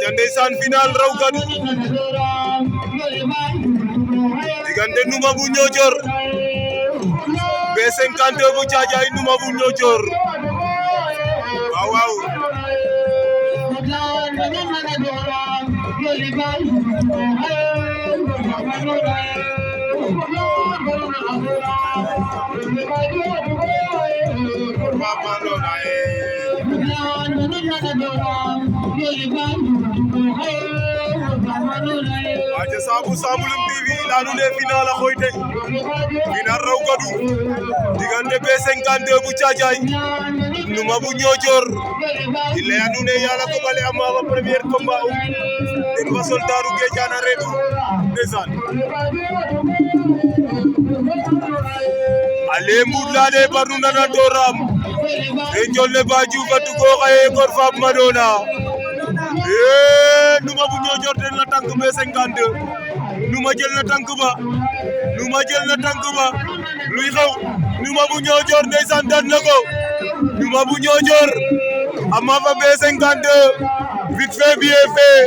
aja ndeysaan final raw gadu diggante Numa bu Niodior B52 bu Caajaay Numa bu Niodior waaw waaw aja Sambulum TV lanu ne final a xoyte final raw gadu diggante B52 bu Caajaay Numa bu Niodior i leya nuun ne Yala Koɓale a maafa premier combat den fa soldaru Gédiane a reedu ndeysaan ale mbuud lane barnu nana doram e njolne ba Diouf a tugo xaye gor faap madona Numa bu Niodior den la tànk B52 Numa jël na tànk ba luy xew Numa bu Niodior ndeysaan daan na ko Numa bu Niodior a maafa B52 vite fait bien fait